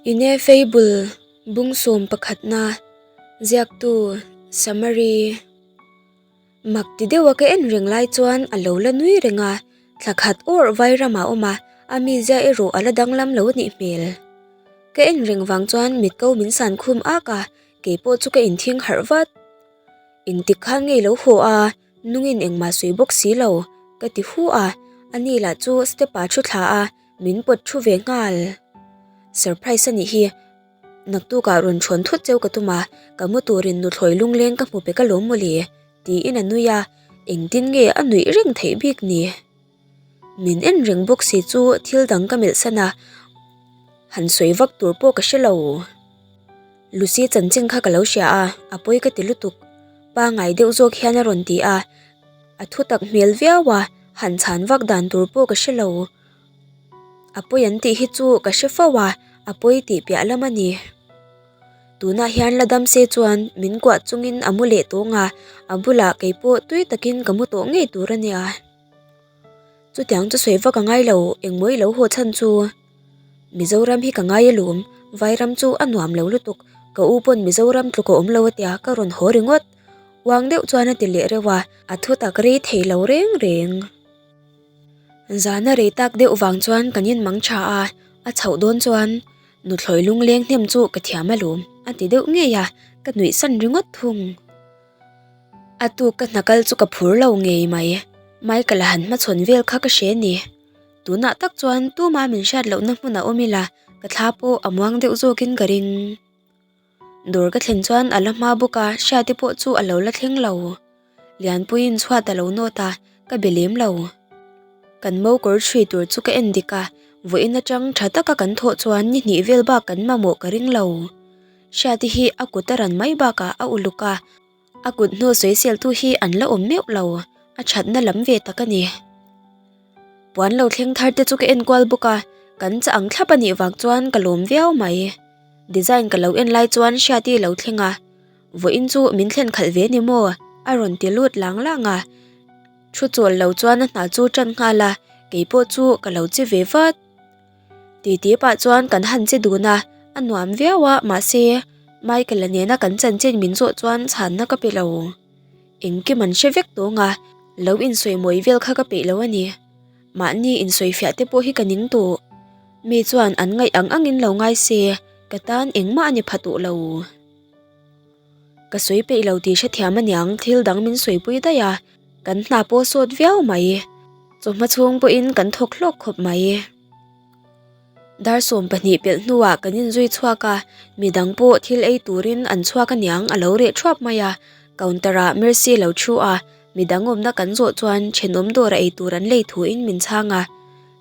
Ineffable bung sawm pakhatna ziaktu Summary Mak ti deuha ka en reng lai chuan a lo la nui reng a, thla khat awrh vai ramah a awm a, a mizia erawh a la danglam lo a nih hmel. Ka en reng vang chuan mit ko min san khum ak a, keipawh chu ka inthing harh vat. Engtik khan ngei lo haw a, nungin engmah sawi bawk si lo, ka ti hu a, ani lah chu step ah thu thla a, Min pawt thu ve nghal. Surprise a nih hi. Naktukah rawn thawn thut cheu ka tum a, ka mu turin nuthlawi lungleng ka hmu pe ka lawm mawle, tiin a nui a, engtin nge a nuih reng theih bik ni? Min en reng bawk si chu thil dang ka melh san a, han sawi vak tur pawh ka hre lo. Lucy chanchin kha ka lo hria a, a pawi ka ti lutuk. Pangai deuh zawk hian a rawn ti a, a thutak hmel viau a, han chhan vak dan tur pawh ka hre lo. A pawi an tih hi chu ka hre fo a, a pawi tih piah lam a ni. Tunah hian la dam se chuan min kuah chungin a mu leh tawng a, a bulah kei pawh tui takin ka mu tawh ngei tur a nia. Chutiang chu sawi vak a ngai lo, engmaw i lo haw chhan chu. Mizoram hi ka ngai alawm, Vairam chu a nuam lo lutuk, ka u pawn Mizoram tluk a awm lo a tia ka rawn haw ringawt. Uang deuh chuan a ti leh reuh a, a thutak rei thei lo reng reng. Zana rei tak deuh vang chuan kan inmang tha a, a chhoh dawn chuan nuthlawi lungleng hnem chu ka thiam alawm a ti deuh ngei a, ka nuih san ringawt thung. A tuk ka hna kal chu ka phur lo ngei mai, Michael a han hmachhawn vel kha ka hre ni. Tunah tak chuan tuma min hriat lohna hmun a awm ila, ka thla pawh a muang deuh zawkin ka ring. Dawr ka thlen chuan a la hma bawk a, Hriati pawh chu a lo la thleng lo. Lianpuiin chhuat a lo nawt a, ka be lem lo. Kan mo kawr chhui tur chu ka en dik a, vawiin atang tha taka kan thawh chuan ni hnih vel bak kan mamawh ka ring lo. Hriati hi a kut a ran mai bakah a uluk a, A kut hnu sawiseltu hi an la awm meuh lo, a thatna lam ve tak a ni. Puan lo thleng thar te chu ka en kual bawk a, kan chah ang thlap a nih vang chuan ka lawm viau mai. Design ka lo en lai chuan Hriati lo thleng a, vawiin chu min thlen khalh ve ni maw? a rawn ti lut lang lang a. Thu chawl lo chuan a hna chu tan nghal a, keipawh chu ka lo che ve vat. Titi pah chuan kan han che dun a, a nuam viau a mahse Michael-a nena kan chanchin min zawh chuan chhanna ka pe lo. Engkim an hre vek tawng a, lo insawi mawi vel kha ka peih lo a ni. Mahni insawi fiah te pawh hi ka ning tawh. Mi chuan an ngaih ang angin lo ngai se, ka tan engmah a ni pha tawh lo. Ka sawi peih lo tih hrethiam aniang thil dang min sawipui daih a, kan hna pawh sawt viau mai. Chawhma chhung pawhin kan thawk hlawk khawp mai. Dar 12 pelh hnuah kan inzui chhuak a, midang pawh thil ei turin an chhuak aniang a lo reh thuap mai a, counter ah Mercy lo thu a, midang awmna kan zawh chuan thenawm dawra ei tur an lei thuin min chhang a.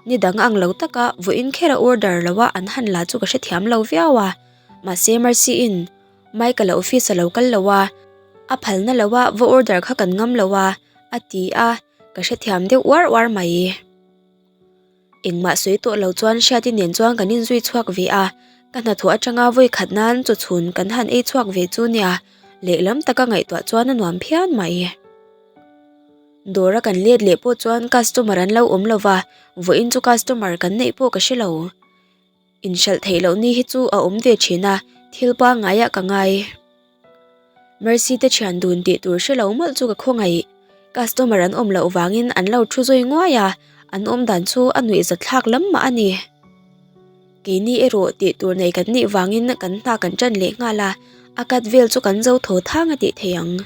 Ni dang ang lo taka vawiin khera order loa an han la chu ka hrethiam lo viau a, mahse Mercy in Michael a office a lo kal lo a, a phalna lo a va order kha kan ngam lo a, a ti a, ka hrethiam deuh uar uar mai. Engmah sawi tawh lo chuan Hriati nen chuan kan inzui chhuak ve a, ka hnathawh atanga vawi khat nan chaw chhun kan han ei chhuak ve chu nia, lehlam taka ngaihtuah chuan a nuam phian mai. Dawr a kan let leh pawh chuan customer an lo awm lo va, vawiin chu customer kan neih pawh ka hre lo. Inhralh theih loh ni hi chu a awm ve thin a, thil pangaiah ka ngai. Mercy te thian dun tih tur hre lo mawlh chu ka khawngaih. Customer an awm loh vangin an lo thu zui nguai a, an awm dan chu a nuihzat thlak lam mah a ni. Keini erawh tih tur nei kan nih vangin kan hna kan tan leh nghal a, a cut vel chu kan zo thaw thang a tih thei ang.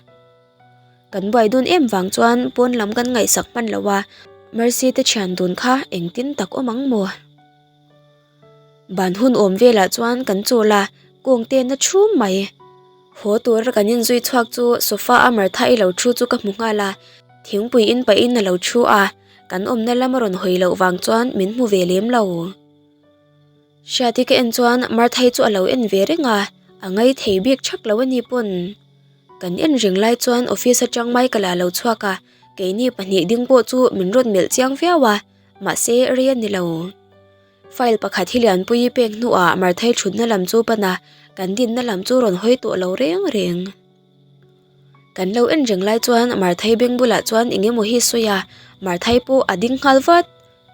Kan buai dun em vang chuan pawn lam kan ngaihsak hman lo a, Mercy te thian dun kha engtin tak awm ang maw? Ban hun awm velah chuan kan chawl a, kawng te na thum mai. Haw tura kan inzui chhuak chu sofa a Martha i lo thu chu ka hmu nghal a, thingpui in pahin a lo thu a, kan awmna lam a rawn hawi loh vang chuan min hmu ve lem lo. Hriati ka en chuan Martha-i chu a lo en ve reng a, a ngai thei bik thak lo a ni pawn. Kan en reng lai chuan office atang Michael a lo chhuak a, keini pahnih ding pawh chu min rawn melh chiang viau a. Mahse, rei a ni lo. File pakhat hi Lianpuii pek hnuah Marthai thutna lam chu pan a, kan dinna lam chu rawn hawi tawh lo reng reng. Kan lo en reng lai chuan Marthai beng bulah chuan eng emaw hi sawi a, Marthai pawh a ding nghal vat.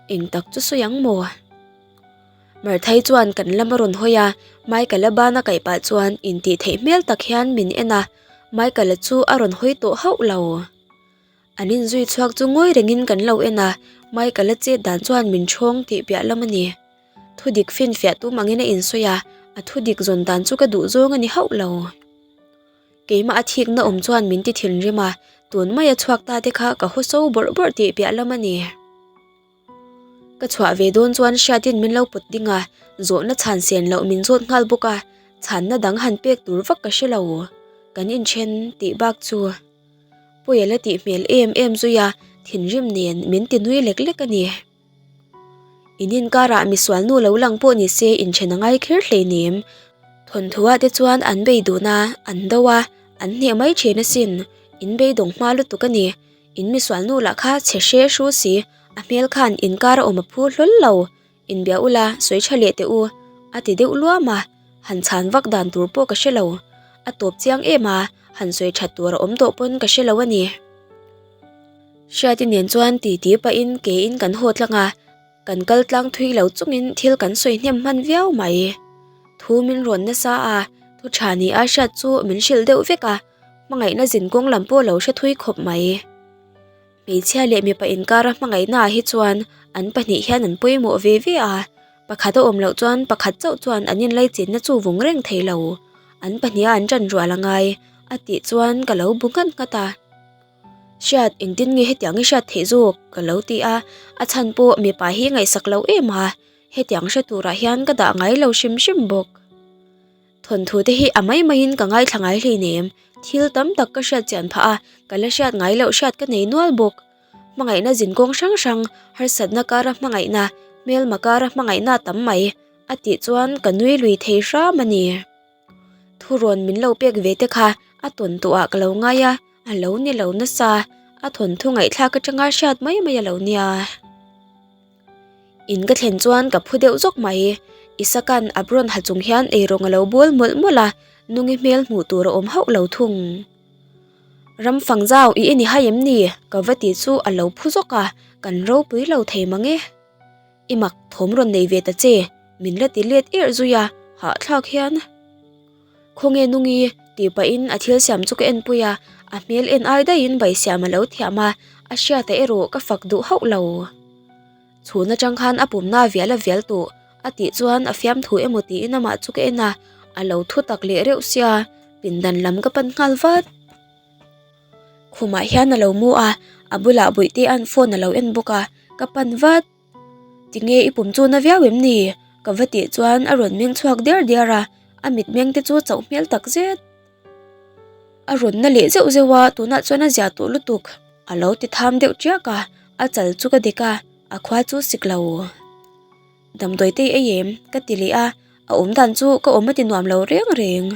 Eng tak chu sawi ang maw? Marthai chuan kan lam a rawn hawi a, Michael-a ban a kaih pah chuan intih theih hmel tak hian min en a, Michael-a chu a rawn hawi tawh hauh lo. An inzui chhuak chu ngawi rengin kan lo en a, Michael-a chet dan chuan min ṭhawng tih piah lam a ni. Thudik finfiah tum angin a insawi a, a thudik zawn dan chu ka duh zawng a ni hauh lo. Keimah a thikna awm chuan min ti thinrim a, tun maia chhuak ta te kha ka haw so bawrh bawrh tih piah lam a ni. Ka chhuah ve dawn chuan Hriatin min lo pawt ding a, zawhna chhan sen loh min zawt nghal bawk a, chhanna dang han pek tur vak ka hre lo. Kan inthen tih bak chu Puia la tih hmel em em zui a, thinrim nen min ti nui lek lek a ni. In inkarah misual nu lo lang pawh ni se inthen a ngai kher hleinem. Thawnthuah te chuan an bei dun a, an do a, an hneh mai thin asin. In beidawng hma lutuk a ni. In misual nu lah kha chhe hre hru si, a hmel khan inkar a awm a phu hlawl lo. Inbia ula, sawi tha leh teh u, a ti deuh luam a, han chhan vak dan tur pawh ka hre lo. A tawp chiang em a, han sawi that tur a awm tawh pawn ka hre lo a ni. Hriati nen chuan titi pahin keiin kan haw tlang a, kan kal tlang thui lo chungin thil kan sawi hnem hman viau mai. Thu min rawn nasa a, thu tha ni a hriat chu min hrilh deuh vek a, hmangaihna zin kawng lam pawh lo hre thui khawp mai. Hmeichhia leh mipa inkara hmangaihnaah hi chuan an pahnih hian an pawimawh ve ve a, pakhat a awm loh chuan pakhat chauh chuan an inlaichinna chu vung reng thei lo. An pahniha an ṭan rual a ngai, a tih chuan ka lo bu nghat nghat a. Hriat, engtin nge hetiang i hriat theih zawk? ka lo ti a, a chhan pawh mipa hi ngaihsak lo em a, hetiang hre turah hian ka dah ngai lo hrim hrim bawk. Thawnthu te hi a mai maiin ka ngaithla ngai hleinem, thil tam tak ka hriat chian phah a, ka la hriat ngai loh hriat ka nei nual bawk. Hmangaihna zinkawng hrang hrang, harsatna kara hmangaihna, hmelma kara hmangaihna tam mai, a tih chuan ka nui lui thei hram a ni. Thurawn min lo pek ve te kha a tawn tawhah ka lo ngai a, a lo ni lo nasa, a thawnthu ngaihthlak atanga hriat mai mai a lo nia. In ka thlen chuan ka phu deuh zawk mai, Isaka'n a brawn ha chung hian eirawng a lo bawl mawlh mawlh a, nungi hmel hmuh tur a awm hauh lo thung. Ram fang zau i i ni hai em ni? Ka va ti chu a lo phu zawk a, kan ropui lo thei mang e. I mak thawm rawn nei ve ta che, min la ti let erh zui a, hahthlak hian. Khawnge nungi? tih pahin a thil siam chu ka en pui a, a hmel en ai daihin bai siam a lo thiam a, a hriata erawh ka fak duh hauh lo. Chhun atang khan a pumna vial a vial tawh a tih chuan a fiamthu emaw tiin amah chu ka en a, a lo thu tak leh reuh sia, pindan lam ka pan nghal vat. Khumah hian a lo mu a, a bulah Bawihte-a'n phone a lo en bawk a, ka pan vat. Tinge i pum chu na viau em ni? Ka va tih chuan a rawn meng chhuak diar diar a, a mitmeng te chu chauh hmel tak zet. A rawn na leh zeuh zeuh a, tunah chuan a zia tawh lutuk. A lo ti tham deuh tiak a, a chal chu ka dik a, a khua chu sik lo. Damdawi te i ei em? Ka ti leh a, a awm dan chu ka awm a ti nuam lo reng reng.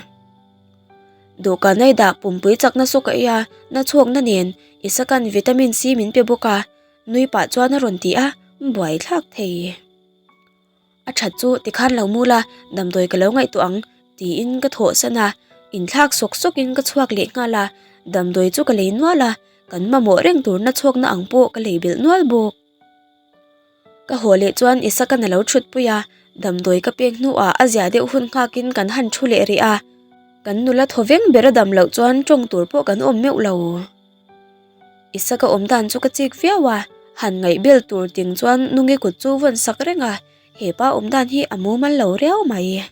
Dawhkan a i dah pumpui chakna saw ka ei a, na chhuakna nen Isaka'n vitamin C min pe bawk a, Nui pah chuan a rawn ti a, buaithlak thei. A that chu tikhan lo mu la, damdawi ka lo ngaihtuah ang tiin ka thawh san a, inthlak sawk sawkin ka chhuak leh nghal a, damdawi chu ka lei nual a, kan mamawh reng tur na chhuakna ang pawh ka lei belh nual bawk. Ka haw leh chuan Isaka'n a lo thut pui a, damdawi ka pek hnuah a zia deuh hun nghakin kan han thu leh rih a, kan nula thaw veng ber a dam loh chuan tawng tur pawh kan awm meuh lo. Isaka awm dan chu ka chik viau a, han ngaih bel tur ting chuan nungi kut chu vawn sak reng a, hepa awm dan hi a mumal lo riau mai.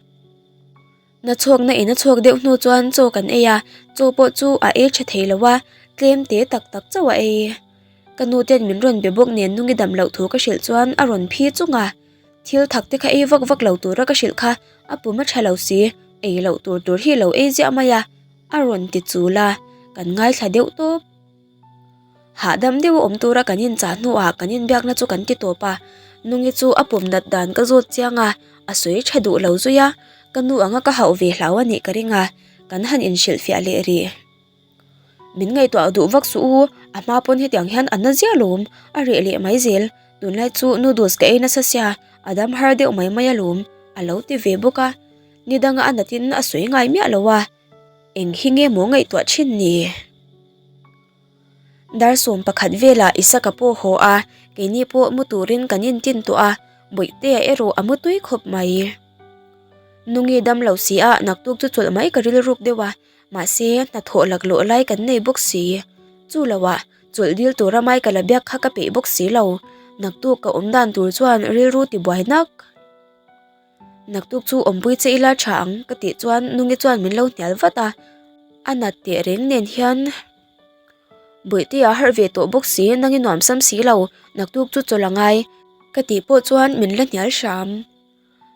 Na chhuakna in a chhuak deuh hnu chuan chaw kan ei a, chaw pawh chu a ei tha thei lo a, tlem te tak tak chauh a ei. Ka nu ten min rawn be bawk nen nungi dam loh thu ka hrilh chuan a rawn phi chung a, thil thak te kha ei vak vak lo tura ka hrilh kha a pum a tha lo si, ei loh tur tur hi lo ei ziah mai a. A rawn ti chul a, kan ngaithla deuh tawp. Hahdam deuh a awm tura kan inchah hnuah kan inbiakna chu kan ti tawp a, Nungi chu a pawm nat dan ka zawt chiang a, a sawi tha duh lo zui a, ka nu anga ka hauh ve hlau a nih ka ring a, kan han inhrilhfiah leh rih. Min ngaihtuah duh vak suh u, a hma pawn hetiang hian a na ziah lawm, a reh leh mai zel, tunlai chu noodles ka ei nasa sia, a dam har deuh mai mai alawm, a lo ti ve bawk a. Ni danga a natin a sawi ngai miah lo a, eng hi nge maw ngaihtuah thin ni? Dar 11 velah Isaka pawh haw a, keini pawh mu turin kan intin tawh a, Bawihtea erawh a mu tui khawp mai. Nungi dam lo si a, naktuk chu chawlh mai ka rilruk deuh a, mahse hnathawh laklawh lai kan nei bawk si. Chu loah chawlh dil tura Michael-a biak kha ka peih bawk si lo, naktuk ka awm dan tur chuan rilru ti buai nak. Naktuk chu awmpui che ila tha ang ka tih chuan Nungi chuan min lo hnial vat a, a nat teh reng nen hian Bawihtea harh ve tawh bawk si nang i nuam sam si lo, naktuk chu chawlh a ngai ka tih pawh chuan min la hnial hram.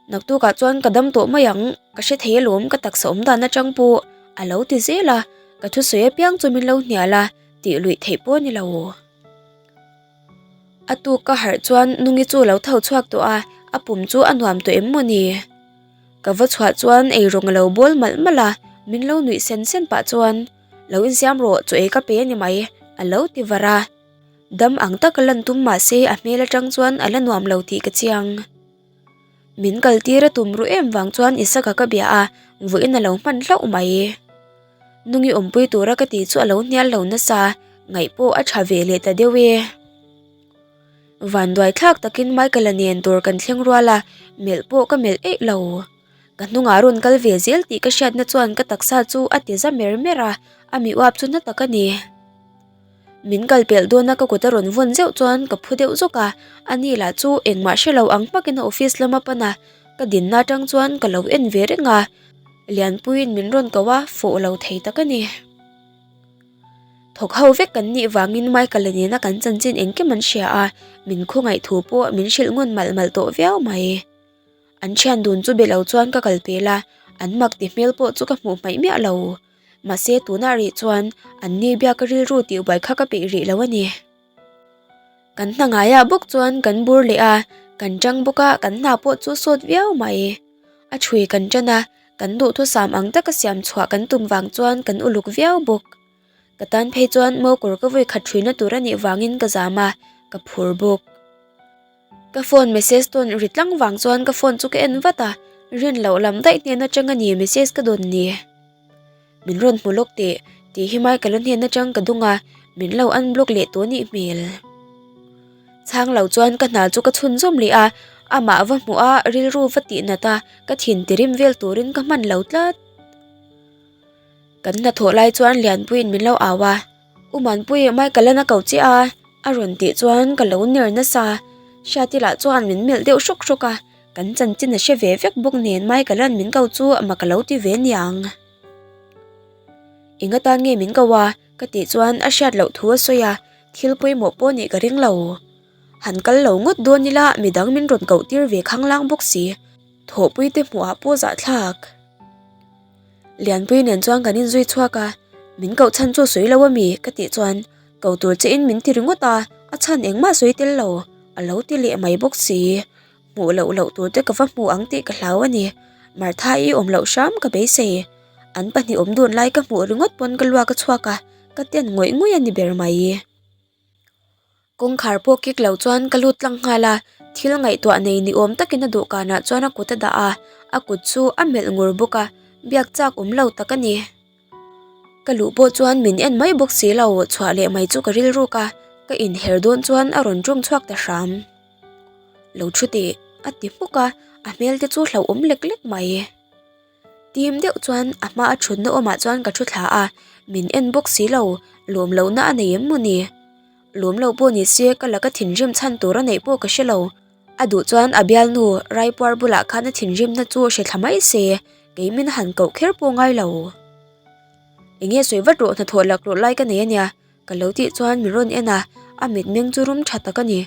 Naktukah chuan ka dam tawh mai ang, ka hre thei alawm ka taksa awm dan atang pawh a lo ti zel a, ka thusawi apiang chu min lo hnial a, tih luih theih pawh a ni lo. A tuk ka harh chuan Nungi chu a lo tho chhuak tawh a, a pum chu a nuam tawh em maw ni? Ka va chhuah chuan eirawng a lo bawl malh malh a, min lo nuih sen sen pah chuan, Lo insiam rawh, chaw ei ka pe a ni mai, a lo ti var a. Dam ang taka lan tum mah se a hmel atang chuan a la nuam lo tih ka chiang. Min kal tir a tum ruh em vang chuan Isaka ka bia a, vawiin a lo hman hlauh mai. Nungi awmpui tura ka tih chu a lo hnial lo nasa, ngaih pawh a tha ve leh ta deuh e. Vanduai thlak takin Michael-a nen dawr kan thleng rual a, melh pawh ka melh eih lo. Ka hnungah rawn kal ve zel tih ka hriatna chuan ka taksa chu a ti za mer mer a, a mi uap chu na tak a ni. Min kal pelh dawna ka kut a rawn vawn zeuh chuan ka phu deuh zawk a, ani lah chu engmah hre lo ang hmakin a office lama pan a, ka dinna atang chuan ka lo en ve reng a. Lianpuiin min rawn ko a, fawh lo thei tak a ni. Thawk ho vek kan nih vangin Michael-a nena kan chanchin engkim an hria a, min khawngaih thu pawh min hrilh ngun malh malh tawh viau mai. An thian dun chu be lo chuan ka kal pel a, an mak ti hmel pawh chu ka hmuh hmaih miah lo. Mahse tunah rih chuan an ni biak ka rilru tih buai kha ka peih rih lo a ni. Kan hna ngaiah bawk chuan kan bur leh a, kan tang bawk a, kan hna pawh chu sawt viau mai. A chhui kan tan a, kan duhthusam ang taka siam chhuah kan tum vang chuan kan uluk viau bawk. Ka tan phei chuan mokawr ka vawi khat ṭhuina tur a nih vangin ka zam a, ka phur bawk. Ka phone message tawn ri tlang vang chuan ka phone chu ka en vat a, rin loh lam daih hnen atang a ni message ka dawn ni. Min rawn hmu lawk teh tih hi Michael-a hnen atang ka dung a, min lo unblock leh tawh nih hmel. Chhang lo chuan ka hna chu ka chhunzawm leh a, amah va hmuh a rilru va tih nat a, ka thin tirim vel turin ka hman lo tlat. Kan hnathawh lai chuan Lianpuiin min lo au a. U Manpui, Michael-an a ko che a, a rawn tih chuan ka lo ner nasa. Hriati lah chuan min melh deuh hrawk hrawk a, kan chanchin a hre ve vek bawk nen Michael-an min ko chu a mak a lo ti ve niang. Eng atan nge min ko a? ka tih chuan a hriat loh thu a sawi a, thil pawimawh pawh nih ka ring lo. Han kal lo ngawt dawn ila midang min rawn koh tir ve khanglang bawk si, thawhpuite hmuhah pawh zahthlak. Lianpui nen chuan kan inzui chhuak a, min koh chhan chu sawi lo a mi ka tih chuan ko tur che in min ti ringawt a, a chhan engmah sawi tel lo a lo ti leh mai bawk si. Hmuh loh loh tur te ka va hmu ang tih ka hlau a ni, Martha i awm loh hram ka beisei. An pahnih awm dun lai ka hmuh ringawt pawn ka luak a chhuak a, ka ten ngawih ngawih a ni ber mai. Kawngkhar pawh kik lo chuan ka lut tlang nghal a, thil ngaihtuah nei ni awm takin a dawhkanah chuan a kut a dah a, a kut chu a melh ngur bawk a, biak chak awm lo tak a ni. Ka luh pawh chuan min en mai bawk si lo, chhuah leh mai chu ka rilruk a, ka inher dawn chuan a rawn ṭawng chhuak ta hram. Lo thu teh, a ti hmuk a, a hmel te chu hlauhawm lek lek mai. Tim deuh chuan a hma a thutna awmah chuan ka thu thla a, min en bawk si lo, lawm lohna a nei em maw ni? Lawm lo pawh ni se ka laka thinrim chhan tur a neih pawh ka hre lo. A duh chuan a bialnu Raipuar bulah khan a thinrimna chu hre thla mai se, kei min han koh kher pawh ngai lo. Enge sawi vat rawh hnathawh laklawh lai ka nei ania, ka lo tih chuan min rawn en a, a mitmeng chu rum tha tak a ni.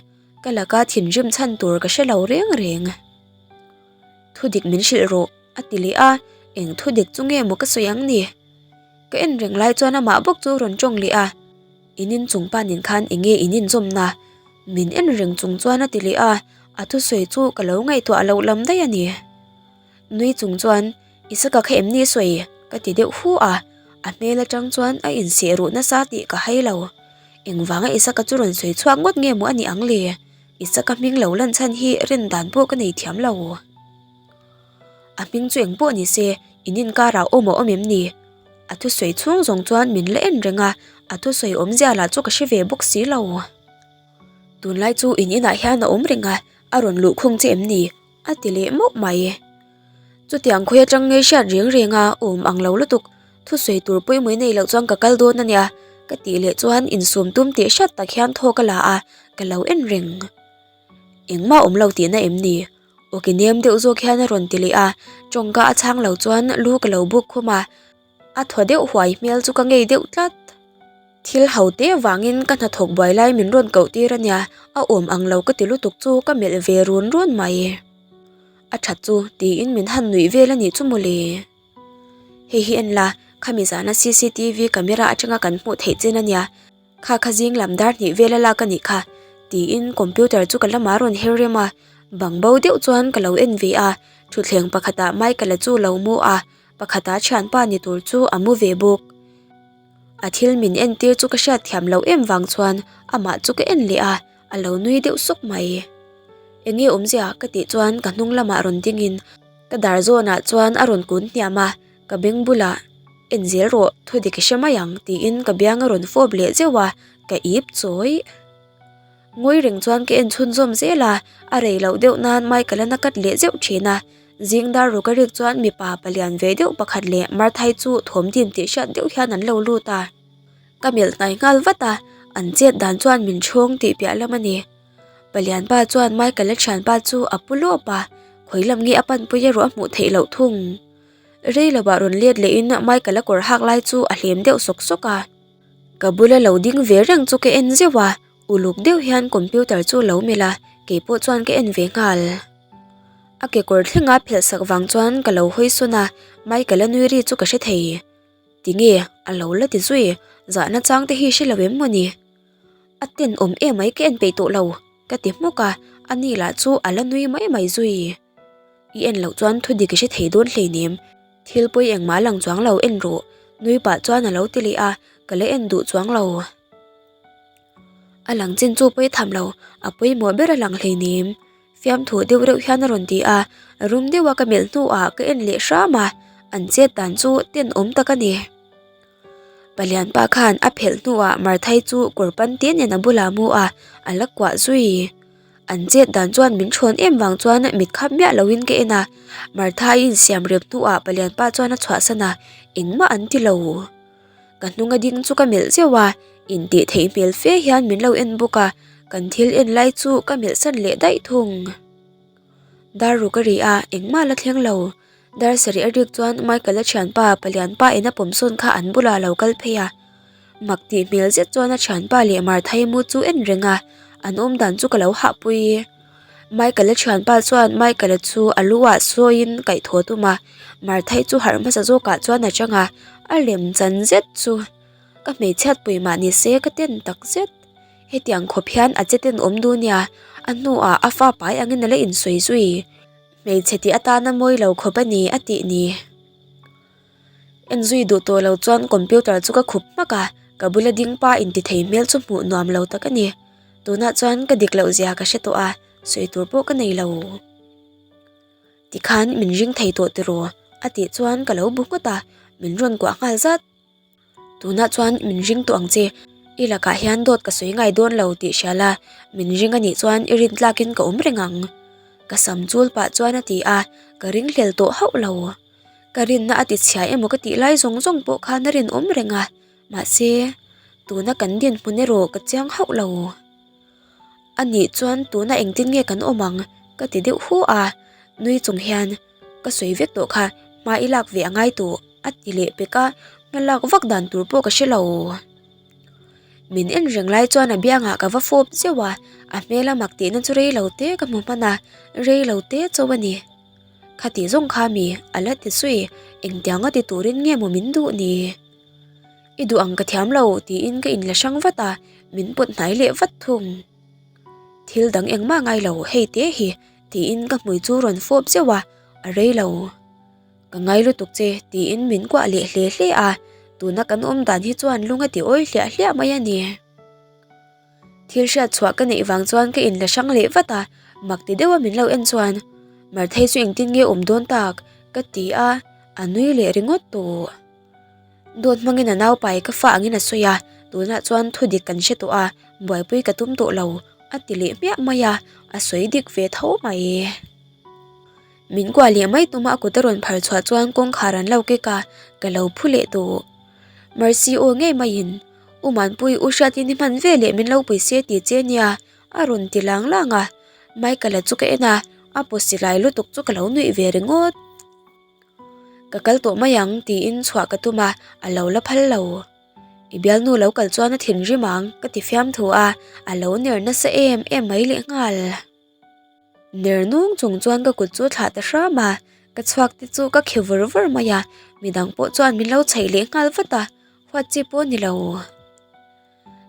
Ka laka thinrim chhan tur ka hre lo reng reng. Thu dik min hrilh rawh a ti leh a, eng thu dik chu nge maw ka sawi ang ni? Ka en reng lai chuan amah bawk chu rawn tawng leh a, in inchung pa nen khan eng nge in inzawmna? Min en reng chung chuan a ti leh a, a thusawi chu ka lo ngaihtuah loh lam daih a ni. Nui chung chuan, Isaka kha em ni sawi? ka ti deuh hu a, a hmel atang chuan a inseh ruh nasa tih ka hai lo. Engvanga Isaka chu rawn sawi chhuak ngawt nge maw a nih ang le? Isaka hming lo lan chhan hi rin dan pawh ka nei thiam lo. A hming chu eng pawh ni se, in inkarah awm a awm em ni? A thusawi chhung zawng chuan min la en reng a, a thusawi awmzia lah chu ka hre ve bawk si lo. Tunlai chu in inah hian a awm reng a, A rawn luh khung che em ni? A ti leh mauh mai. Chutiang khawi atang ngei hriat reng reng a awm ang lo lutuk, thusawi tur pawimawh nei loh chuan ka kal dawn a nia, ka tih leh chuan insum tum tih hriat tak hian thaw ka la a, ka lo en reng. Engmah awm lo tihna em ni? Aw ki nem deuh zawk hian a rawn ti leh a, tawngka a chhang lo chuan lu ka lo buk khum a, a thaw deuh huai hmel chu ka ngei deuh tlat. Thil ho te vangin ka hnathawk buai lai min rawn koh tir a nia, a awm ang lo ka ti lutuk chu ka melh ve run run mai. A that chu tiin min han nuih vel a nih chu mawle. Hei hi en la, khami zana cctv camera atanga kan hmuh theih chin a nia, kha kha zing lam dar hnih vel a lak a nih kha tiin computer chu ka lamah a rawn her rem a, bang bo deuh chuan ka lo en ve a, thutthleng pakhatah Michael-a chu lo mu a, pakhata thianpa ni tur chu a mu ve bawk. A thil min entir chu ka hriat thiam loh em vang chuan amah chu ka en leh a, a lo nui deuh suk mai. Enge awmzia ka tih chuan ka hnung lamah rawn dingin ka dar zawnah chuan a rawn kun hniam a, ka beng bulah en zel rawh thu dik i hre mai ang tiin ka biang a rawn fawp leh zeuh a, ka ip chawi. Ngawi reng chuan ka en chhunzawm zel a, a rei loh deuh nan Michael-a na kat leh zeuh thin a. Zing dar ruk a rik chuan mipa palian ve deuh pakhat leh Marthai chu thawm dim tih hriat deuh hian an lo lut a. Ka melh hnai nghal vat a, an chet dan chuan min chhawng tih piah lam a ni. Palian pa chuan Michael-a thianpa chu a pu lawp a, khawi lam nge a panpui erawh a hmuh theih loh thung. Rei lovah rawn let lehin Michael-a kawr hak lai chu a hlem deuh sawk sawk a. Ka bula lo ding ve reng chu ka en zeuh a, uluk deuh hian computer chu lo melh a, keipawh chuan ka en ve nghal. A kekawr thlenga phelh sak vang chuan ka lo hawi sawn a, Michael-a nui ri chu ka hre thei. Tinge? A lo la ti zui, zahna chang te hi hre lo em maw ni? A tenawm emai ka en peih tawh lo, ka ti hmuk a, ani lah chu a la nui mai mai zui. I en loh chuan thu dik i hre thei dawn hleinem, thil pawi engmah a lang chuang lo en rawh, nui pah chuan a lo ti leh a, ka la en duh chuang lo. A lang chin chu pawi tham lo, a pawimawh ber a lang hleinem. Fiamthu deuh reuh hian a rawn ti a, rum deuha ka melh hnuah ka en leh hram a, an chet dan chu tenawm tak a ni. Palianpa khan a phelh hnuah Marthai chu kawr pante nen a bulah mu a, a la kuah zui. An chet dan chuan min thawn em vang chuan mit khap miah loin ka en a, Marthai insiam rep hnuah Palianpa chuan a chhuahsan a, engmah an ti lo. Ka hnung a ding chu ka melh zeuh a, intih theih hmel fe hian min lo en bawk a, kan thil en lai chu ka melh san leh daih thung. Dar ruk a ri a, engmah la thleng lo. Dar sarih a rik chuan Michael-a thianpa palianpa in a pawm sawn kha an bulah a lo kal phei a. Mak tih hmel zet chuan a thianpa leh Marthai mu chu en reng a, an awm dan chu ka lo hahpui. Michael-a thianpa chuan Michael-a chu a lu ah sawiin kaihthawh tum a, Marthai chu harh hmasa zawkah chuan a chang a, a lem chan zet chu ka hmeichhiat pui mah ni se ka ten tak zet. Hetiang khawp hian a che ten awm duh nia, a hnuah a fa pai angin a la insawi zui. Hmeichhe tih atana mawi lo khawp a ni a tih ni. En zui duh tawh lo chuan computer chu ka khup hmak a, ka bula ding pa inti thei hmel chu hmuh nuam lo tak a ni. Tunah chuan ka dik loh zia ka hre tawh a, sawi tur pawh ka nei lo. Tikhan min ring thei tawh tiraw? A tih chuan ka lo bu nghut a, min rawn kuah nghal zat. Tunah chuan min ring tawh ang che, i lakah hian dawt ka sawi ngai dawn lo tih hria la, min ring anih chuan i rin tlakin ka awm reng ang. Ka sam chul pah chuan a ti a, ka ringhlel tawh hauh lo. Ka rinna a ti chhia emaw ka tih lai zawng zawng pawh khan a rinawm reng a, mahse tuna kan dinhmun erawh ka chiang hauh lo. A nih chuan tuna engtin nge kan awm ang ka ti deuh hu a, nui chung hian ka sawi vek tawh kha hma i lak ve a ngai tawh a ti leh pek a, hma lak vak dan tur pawh ka hre lo. Min en reng lai chuan a biangah ka va fawp zeuh a, a hmel a mak tihna chu rei lo te ka hmu hman a, rei lo te chauh a ni. Khati zawng kha mi a la ti zui, engtianga ti turin nge maw min duh ni? I duh ang ka thiam lo tiin ka inla hrang vat a, min pawt hnai leh vat thung. Thil dang engmah ngai lo hei te hi tiin ka hmui chu rawn fawp zeuh a, a rei lo. Ka ngai lutuk che tiin min kuah leh hle hle a, tuna kan awm dan hi chuan lung a ti awi hliah hliah mai a ni. Thil hriat chhuah ka neih vang chuan ka inla hrang leh vat a, mak ti deuha min lo en chuan Marthei chu engtin nge awm dawn tak? ka ti a, a nui leh ringawt tawh. Dawt hmangin a naupai ka fa angin a sawi a, tunah chuan thu dik kan hre tawh a, buaipui ka tum tawh lo. A ti leh hmiah mai a, a sawi dik ve tho mai. Min kuah leh mai tuma a kut a rawn phar chhuah chuan kawngkhar an lo kek a, ka lo phu leh tawh. Mercy aw ngei maiin, U Manpui, U Hriatin i hman ve leh min lo pui se ti che nia, a rawn ti lang lang a. Michael-a chu ka en a, a pawsi lai lutuk chu ka lo nuih ve ringawt. Ka kal tawh mai ang tiin chhuah ka tum a, a lo la phal lo. I bialnu lo kal chuan a thinrim ang ka ti fiamthu a, a lo ner nasa em em mai leh nghal. Ner nung chung chuan ka kut chu thlah ta hram a, ka chhuak te chu ka khi vur vur mai a, midang pawh chuan min lo chhaih leh nghal vat a, huat chi pawh a ni lo.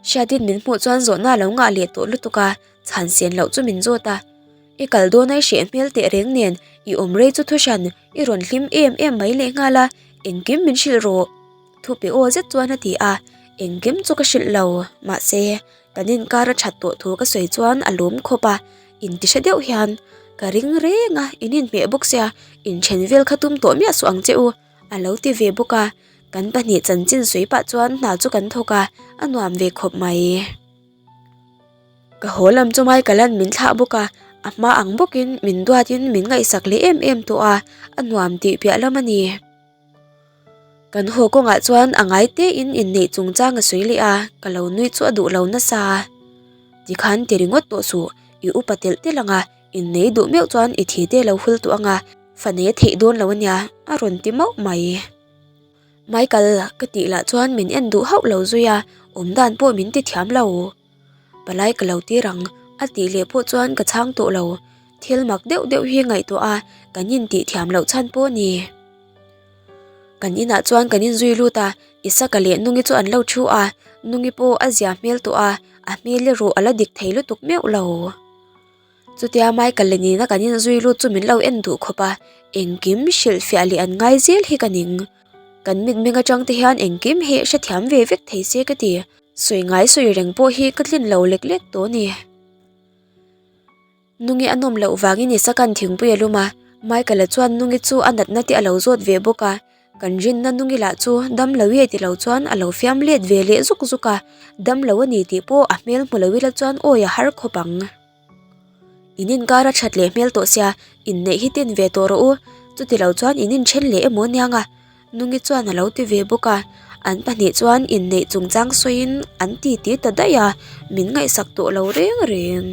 Hriatin min hmuh chuan zawhna a lo ngah leh tawh lutuk a, chhan sen loh chu min zawt a. I kal dawn a i hreh hmel teh reng nen, i awm rei chu thuhran, i rawn hlim em em mai leh nghal a, engkim min hrilh rawh. Thupe aw zet chuan a ti a, engkim chu ka hrilh lo, mahse, kan inkar a that tawh thu ka sawi chuan a lawm khawp a, inti hre deuh hian ka ring reng a, in inhmeh bawk sia, inthen vel kha tum tawh miah suh ang che u. A lo ti ve bawk a, kan pahnih chanchin sawi pah chuan hna chu kan thawk a, a nuam ve khawp mai. Ka haw lam chu Michael-a'n min thlah bawk a, a hma ang bawkin min duatin min ngaihsak leh em em tawh a, a nuam tih piah lam a ni. Kan haw kawngah chuan a ngai tein inneih chungchang a sawi leh a, ka lo nui chu a duh lo nasa. Tikhan ti ringawt tawh suh, i upa telh telh ang a, innei duh meuh chuan i thi te lo hul tawh ang a, Fane theih dawn lo ania a rawn ti mauh mai. Michael ka tih lah chuan min en duh hauh lo zui a, awm dan pawh min ti thiam lo. Palai ka lo tir ang a tih leh pawh chuan ka chhang tawh lo. Thil mak deuh deuh hi ngaihtuah a kan intih thiam loh chhan pawh a ni. Kan inah chuan kan inzui lut a, Isaka leh Nungi chu an lo thu a, Nungi pawh a zia hmel tawh a, a hmel erawh a la dik thei lutuk meuh lo. Chutia Michael leh nena kan inzui lut chu min lo en duh khawp a, engkim hrilhfiah leh an ngai zel hi ka ning. Kan mitmeng atang te hian engkim hi hrethiam ve vek thei se ka ti. Sawi ngai sawi reng pawh hi ka tlin lo lek lek tawh a ni. Nungi a nawm loh vangin Isaka'n thingpui a lum a, Michael-a chuan Nungi chu a natna te a lo zawt ve bawk a, kan rinna Nungi lah chu dam lo i ti lo chuan a lo fiam let ve leh zuk zuk a, dam lo a ni tih pawh a hmel hmu lo ila chuan awi a har khawp ang. In inkar a that leh hmel tawh sia, inneih hi tin ve tawh rawh u, chuti lo chuan in inthen leh emaw aniang a, Nungi chuan a lo ti ve bawk a, an pahnih chuan inneih chungchang sawiin an titi ta daih a, min ngaihsak tawh lo reng reng.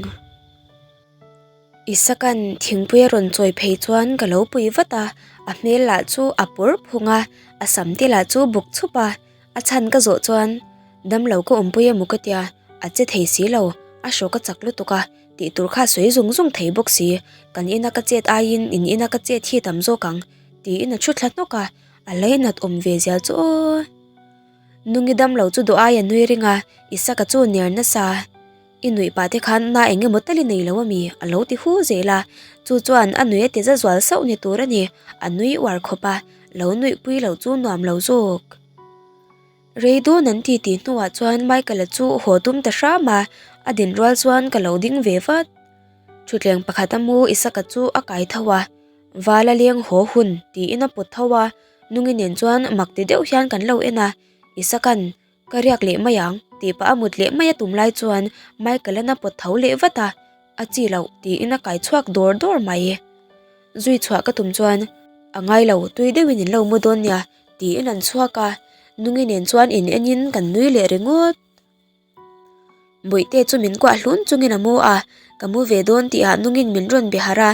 Isaka'n thingpui a rawn chawi phei chuan ka lo pui vat a, a hmel lah chu a pawr phung a, a sam te lah chu buk chhup a, A chhan ka zawh chuan damlo ka awmpui emaw ka tia, a che thei si lo, a hrawk a chak lutuk a, tih tur kha sawi zung zung thei bawk si, kan ina ka chet aiin in ina ka chet hi tam zawk ang, tiin a thu thla hnawk a, a lainat awm ve zia chu aw. Nungi damlo chu duh ai a nui ring a, Isaka chu ner nasa. I nuih pah te khan na eng emaw tal i nei lo ami? A lo ti hu zel a, chu chuan a nuih a ti za zual sauh ni tur a ni, a nui uar khawp a, lo nuih pui loh chu nuam lo zawk. Rei dawn an ti tih hnuah chuan Michael-a chu haw tum ta hram a, a din rual chuan ka lo ding ve vat. Thutleng pakhat a mu Isaka chu a kai tho a, Vala leng haw hun tiin a pawt tho a, Nungi nen chuan mak ti deuh hian kan lo en a, Isaka'n Ka riak leh mai ang, tih pah a mut leh mai a tum lai chuan Michael-an a pawt tho leh vat a, a chi loh tiin a kai chhuak dawr dawr mai. Zui chhuah ka tum chuan, A ngai lo, tui deuhin in lo mu dawn nia, tiin an chhuak a, Nungi nen chuan in enin kan nui leh ringawt. Bawihte chu min kuah hlun chungin a mu a, ka mu ve dawn tihah Nungin min rawn be harh a,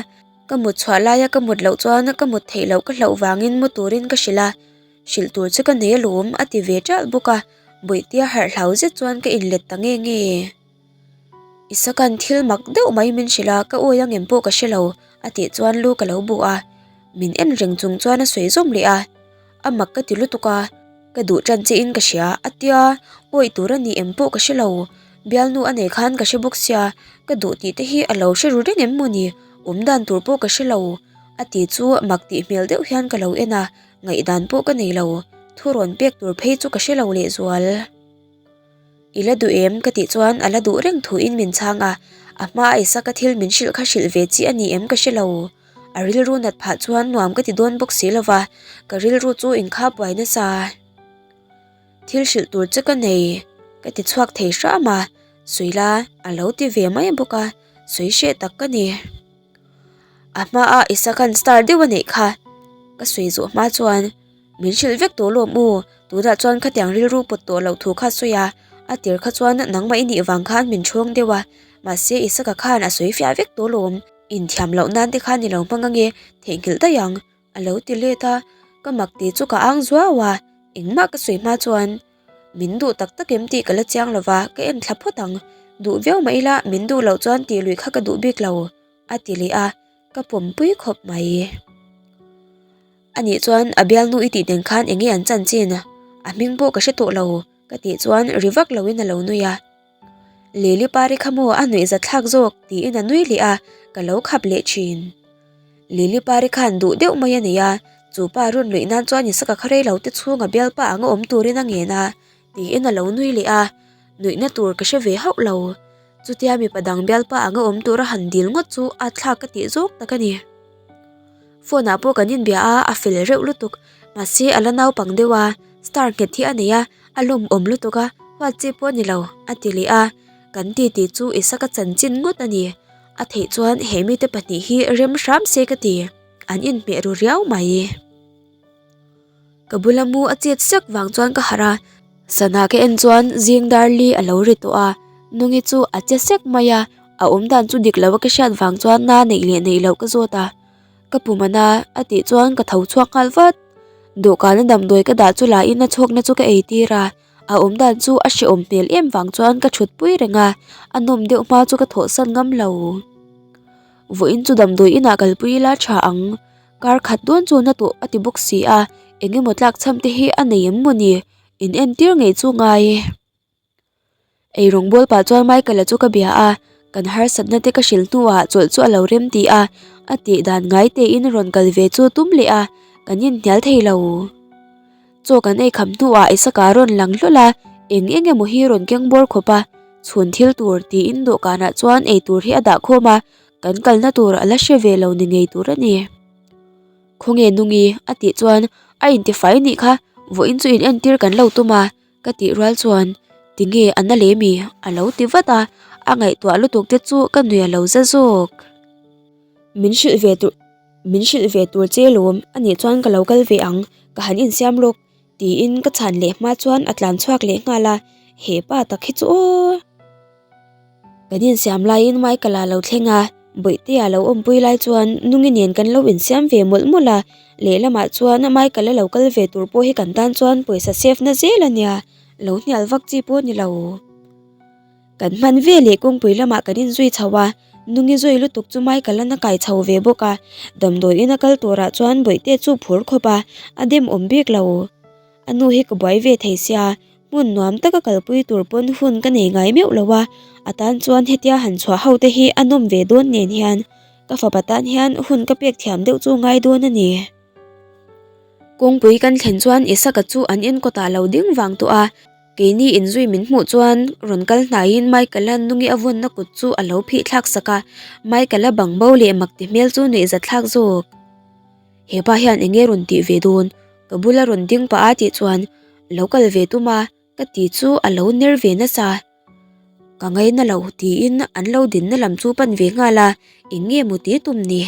ka mut chhuah laia ka mut loh chuan ka mut theih loh ka hlauh vangin mu turin ka hrilh a, Hrilh tur chu ka nei alawm a ti ve ṭalh bawk a, Bawihtea harh hlau zet chuan ka inlet ta nge nge. Isaka'n thil mak deuh mai min hrilh a, ka awi angem pawh ka hre lo a tih chuan lu ka lo bu a, min en reng chung chuan a sawi zawm leh a, a mak ka ti lutuk a, ka duh ṭan che in ka hria a tia, awi tur a ni em pawh ka hre lo, bialnu a nei khan ka hre bawk sia, ka duh tih te hi a lo hre ru reng em maw ni, awm dan tur pawh ka hre lo a ti chu mak tih hmel deuh hian ka lo en a. Ngaihdan pawh ka nei lo, thu rawn pek tur phei chu ka hre lo lehzual. I la duh em? ka tih chuan a la duh reng thuin min chhang a, a hma a Isaka thil min hrilh kha hrilh ve chi a ni em ka hre lo. A rilru nat phah chuan nuam ka ti dawn bawk si lo va, ka rilru chu inkhap buai nasa. Thil hrilh tur che ka nei, ka ti chhuak thei hram a. Sawi la a lo ti ve mai bawk a, sawi hreh tak ka ni. A hmaa Isaka'n star deuh a neih kha ka sawi zawh hma chuan min hrilh vek tawh lawm u, tunah chuan khatiang rilru pawt tawh loh thu kha sawi a, a tir kha chuan nangmah i nih vang khan min ṭhawng deuh a, mahse Isaka khan a sawi fiah vek tawh lawm, inthiam loh nan te khan i lo hmang ange, theihnghilh daih ang a lo ti let a, ka mak tih chu ka ang zuau a, engmah ka sawi hma chuan Min duh tak tak em tih ka la chiang lo va, ka en thla phawt ang. Duh viau mah ila min duh loh chuan tih lui kha ka duh bik lo, a ti leh a, ka pawmpui khawp mai. Anih chuan a bialnu i tih nen khan eng nge an chanchin? A hming pawh ka hre tawh lo, ka tih chuan ri vak loin a lo nui a. Lily pari kha maw a nuih zat thlak zawk tiin a nui leh a, ka lo khap leh thin. Lily pari khan duh deuh mai a nei a, chu pa rawn luih nan chuan Isaka kha rei lo te chhunga bialpa anga awm turin a ngen a tiin a lo nui leh a, nuihna tur ka hre ve hauh lo. Chutia mipa dang bialpa anga awm tura han dil ngawt chu a thlak ka tih zawk tak a ni. Phone ah pawh kan inbia a, a fel reuh lutuk. Mahse a la naupang deuh a, star nghet hi a nei a, a lawmawm lutuk a, huat chi pawh a ni lo, a ti leh a. Kan titi chu Isaka chanchin ngawt a ni. A theih chuan he mite pahnih hi rem hram se ka ti, an inhmeh ru riau mai. Ka bula mu a chet sek vang chuan ka harh a, sana ka en chuan zing dar li a lo ri tawh a, Nungi chu a che sek mai a, a awm dan chu dik lo a ka hriat vang chuan na neih leh neih loh ka zawt a, ka pum a na a tih chuan ka tho chhuak nghal vat. Dawhkana damdawi ka dah chu la in a chhawkna chu ka ei tir a, a awm dan chu a hrehawm hmel em vang chuan ka thut pui reng a, a nawm deuh hma chu ka thawhsan ngam lo. Vawiin chu damdawi inah kalpui ila tha ang. Kar khat dawn chu na tawh a ti bawk si a, eng emaw tlak chham te hi a nei em maw ni? In entir ngei chu ngai. Eirawng bawl pah chuan Michael-a chu ka bia a, kan harsatna te ka hrilh hnuah chawlh chu a lo rem ti a, a tih dan ngai tein rawn kal ve chu tum leh a, kan inhnial thei lo. Chaw kan ei kham hnuah Isaka rawn lang hlawl a, eng eng emaw hi rawn keng bawr khawp a, chhun thil tur tiin dawhkanah chuan eitur hi a dah khawm a, Kan kalna tur a la hre ve lo ni ngei tur a ni. Khawnge Nungi? a tih chuan a intifai nih kha, vawiin chu in entir kan lo tum a, ka tih rual chuan tinge a na leh mi? a lo ti vat a, a ngaihtuah lutuk te chu ka nui a lo za zawk. Min hrilh ve tur min hrilh ve tur che lawm a nih chuan ka lo kal ve ang, ka han insiam lawk tiin ka chhan leh hma chuan a tlan chhuak leh nghal a, he pa tak hi chu aw. Kan insiam laiin Michael-a lo thleng a, Bawihtea lo awmpui lai chuan Nungi nen kan lo insiam ve mawlh mawlh a, lehlamah chuan Michael-a lo kal ve tur pawh hi kan tan chuan pawisa save na zel a nia, lo hnial vak chi pawh a ni lo. Kan hman ve leh kawngpui lamah kan inzui chho a, Nungi zui lutuk chu Michael-a'n a kai chho ve bawk a, damdawi ina kal turah chuan Bawihtea chu phur khawp a, a dem awm bik lo. A nu hi ka buai ve thei sia, hmun nuam taka kalpui tur pawn hun ka nei ngai meuh lo a, a tan chuan hetia han chhuah ho te hi a nawm ve dawn nen hian ka fapa tan hian hun ka pek thiam deuh chu ngai dawn a ni. Kawngpui kan thlen chuan Isaka chu an in kawtah lo ding vang tawh a, keini inzui min hmuh chuan rawn kal hnaiin Michael-a nungi a vawnna kut chu a lo phih thlak sak a, Michael-a bang bo leh mak ti hmel chu nuihzat thlak zawk. Hepa hian eng nge rawn tih ve dawn? Ka bula rawn ding pah a tih chuan lo kal ve tum a ka ti chu a lo ner ve nasa. Ka ngaina lo tiin an lo dinna lam chu pan ve nghal a, eng nge maw ti tum ni?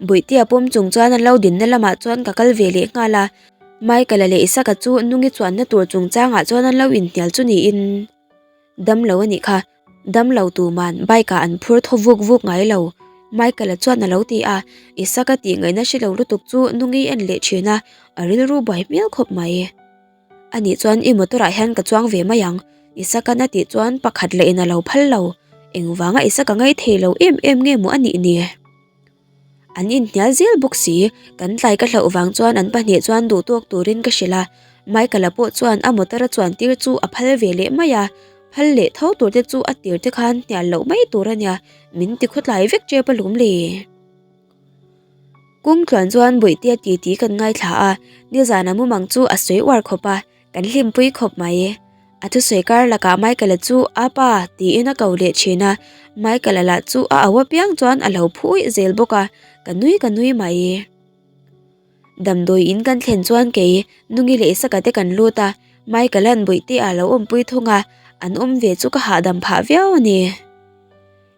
Bawihtea pawm chung chuan an lo dinna lamah chuan ka kal ve leh nghal a, Michael-a leh Isaka chu nungi chuanna tur chungchangah chuan an lo inhnial chu niin. Dam lo a nih kha, dam lo tuman bike ah an phur thaw vuk vuk ngai lo, Michael-a chuan a lo ti a, Isaka tih ngaihna hre lo lutuk chu Nungi en leh thin a, a rilru buai hmel khawp mai. Anih chuan i motor ah hian ka chuang ve mai ang, Isaka'n a tih chuan pakhat leh in a lo phal lo, engvanga Isaka ngaih thei lo em em nge maw a nih ni? An inhnial zel bawk si, kan tlai ka hlauh vang chuan an pahnih chuan duh tawk turin ka hrilh a, Michael-a pawh chuan a motor a chuan tir chu a phal ve leh mai a, phal leh tho tur te chu a tir te khan hnial loh mai tur a nia, min ti khawtlai vek tep alawm le. Kawng tluan chuan Bawihtea titi kan ngaithla a, nizan a mumang chu a sawi uar khawp a, Kan hlimpui khawp mai. A thusawi kar lakah Michael-a chu a pa tiin a ko leh thin a, Michael-a lah chu a au apiang chuan a lo phu uih zel bawk a, ka nui ka nui mai. Damdawi in kan thlen chuan kei Nungi leh Isaka te kan lut a, Michael-a'n Bawihtea a lo awmpui thung a, An awm ve chu ka hahdam phah viau a ni.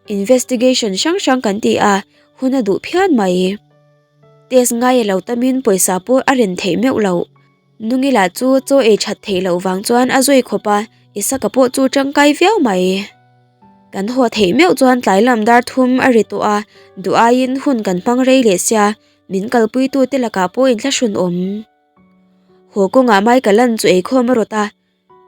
Investigation hrang hrang kan ti a, hun a duh phian mai. Test ngai a lo tamin pawisa pawh a ren theih meuh loh. Nungi lah chu chaw ei that theih loh vang chuan a zui khawp a, Isaka pawh chu tangkai viau mai. Kan haw theih meuh chuan tlai lam dar thum a ri tawh a, duh aiin hun kan hmang rei leh sia, min kalpuitu te lakah pawh inthlahrun awm. Haw kawngah Michael an chu eikhawm a rawt a,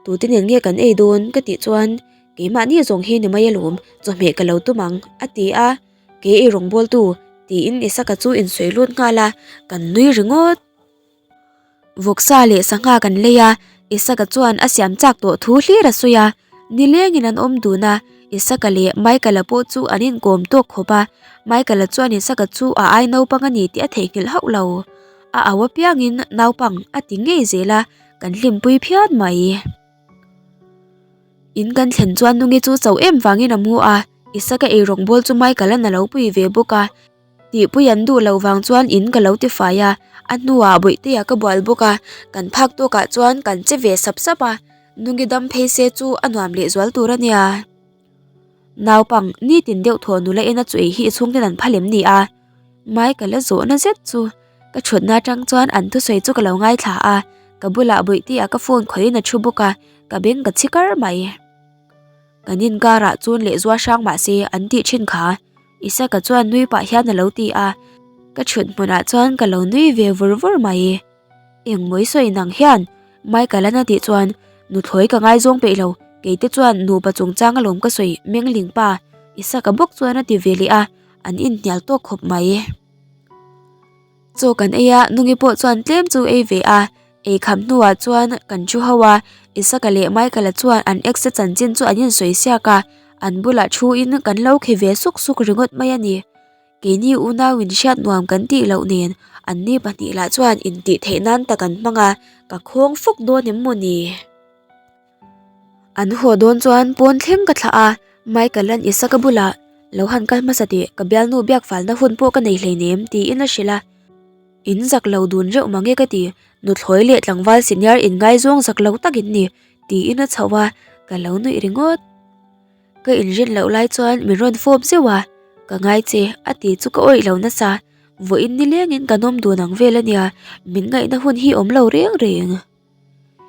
Tute nen nge kan ei dawn? ka tih chuan, Keimahni zawng hi ni mai alawm, chawhmeh ka lo tum ang, a ti a, Kei ei rawngbawltu, tiin Isaka chu insawi lut nghal a, kan nui ringawt. Vawksa leh sangha kan lei a, Isaka chuan a siam chak tawh thu hlir a sawi a, nilengin an awm dun a, Isaka leh Michael-a pawh chu an inkawm tawk khawp a, Michael-a chuan Isaka chu a ai naupang a ni tih a theihnghilh hauh lo. A au apiangin naupang a ti ngei zel a, kan hlimpui phian mai. In kan thlen chuan Nungi chu chauh em vangin a mu a, Isaka eirawng bawl chu Michael-a'n a lo pui ve bawk a, Tihpui an duh loh vang chuan in ka lo ti fai a, a hnuah Bawihtea ka bual bawk a, kan phak tawkah chuan kan che ve sap sap a, Nungi dam phei se chu a nuam leh zual tur a nia. Naupang, nitin deuh thaw nula ena chu ei hi i chhungten an phal em ni a? Mai ka la zawhna zet chu ka thutna atang chuan an thusawi chu ka lo ngaithla a, ka bulah Bawihtea ka phone khawihin a thu bawk a, ka beng ka chhi kar mai. Kan inkarah chun leh zua hrang mah se an tih thin kha. Isaka chuan nui pah hian a lo ti a, ka thut hmunah chuan ka lo nui ve vur vur mai. Engmawi sawi nang hian Michael-a'n a tih chuan nuthlawi ka ngaizawng peih lo, kei te chuan nupa chungchang alawm ka sawi Mengling pa Isaka bawk chuan a ti ve leh a, an inhnial tawk khawp mai. Chaw kan ei a, Nungi pawh chuan tlem chu ei ve a, ei kham hnuah chuan kan thu ho a, Isaka leh Michael-a chuan an ex te chanchin chu an insawi siak a, an bulah thuin kan lo khi ve suk suk ringawt mai a ni. Keini unau in hriat nuam kan tih loh nen anni pahnih lah chuan intih theih nan tak an hmang a, ka khawng fawk dawn em maw ni? An haw dawn chuan pawn thleng ka thlah a, Michael-a'n Isaka bulah lo han kal hmasa tih ka bialnu biak falna hun pawh ka nei hleinem tiin a hrilh a. In zak lo dun reuh mange ka ti, nuthlawi leh tlangval senior inngaizawng zak lo tak in ni tiin a chhoh a, ka lo nuih ringawt. Ka inrin loh lai chuan min rawn fawp zeuh a, ka ngai che a ti chu ka awih lo nasa, vawiin nilengin kan awm dun ang vel a nia, min ngaihna hun hi awm lo reng reng.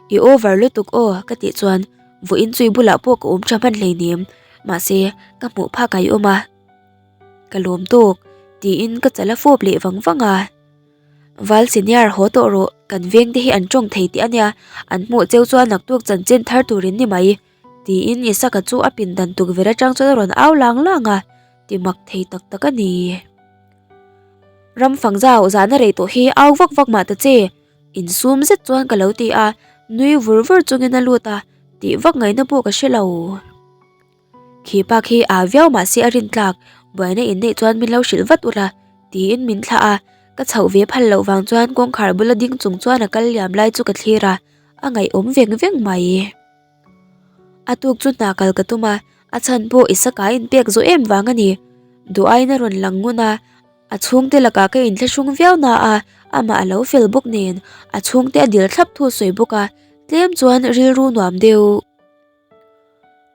I over lutuk aw ka tih chuan vawiin chui bulah pawh ka awm tha hman hleinem mahse ka hmuh phak a i awm a ka lawm tawk tiin ka chala fawp leh vang vang a Val senior haw tawh rawh kan veng te hi an tawng thei tih ania an hmuh cheu chuan naktuk chanchin thar turin ni mai tiin Isaka chu a pindan tukverh atang chuan a rawn au lang lang a ti mak thei tak tak a ni. Ram fang zau zahna rei tawh hi au vak vak mah ta che. Insum zet chuan ka lo ti a, nui vur vur chungin a lut a, tih vak ngaihna pawh ka hre lo. Khi pa khi aa viau mah se a rin tlak, buaina inneih chuan min lo hrilh vat ula, tiin min thlah a, ka chhoh ve phal loh vang chuan kawngkhar bula ding chung chuan a kal liam lai chu ka thlir a, a ngaihawm veng veng mai. A tuk chu hna kal ka tum a, a chhan pawh Isaka inpek zawh em vang a ni. Duh aiin a rawn lang ngun a, A chhungte lakah ka inthlahrung viau na a, amah a lo fel bawk nen, a chhungte a dil thlap thu sawi bawk a, tlem chuan rilru nuam deuh.